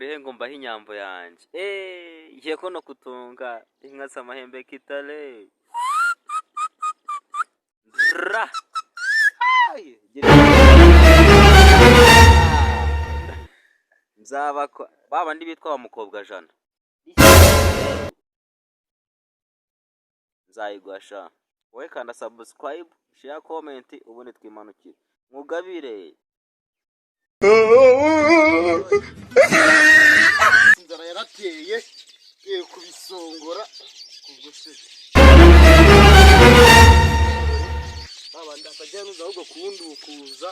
Murihe ngo mbahe inyambo yanjye? Eee, yeko no kutunga inka z'amahembe kitale ra. Ay, nzabakwa ba bandi bitwa ba mukobwa jana, nzayigwa sha. Wowe kanda subscribe, share, comment, ubundi twimanukire nkugabire. Inzara yarateye, ngiye kubisongora. Ubwo se babandi atajya nuza ahubwo kundukuza.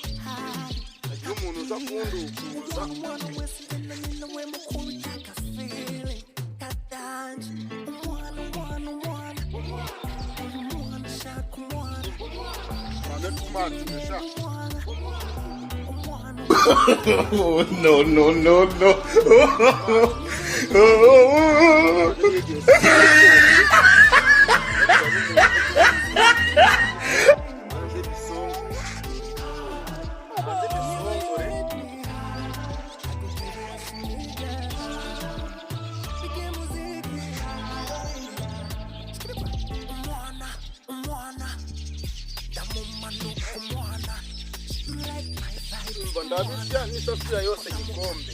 Hagira umuntu uza kundukuza. Mande tumazi sha. No, no, no, no. Banze bisongore. Banze bisongore. Umva, ndabirya n'isafuriya yose gikombe.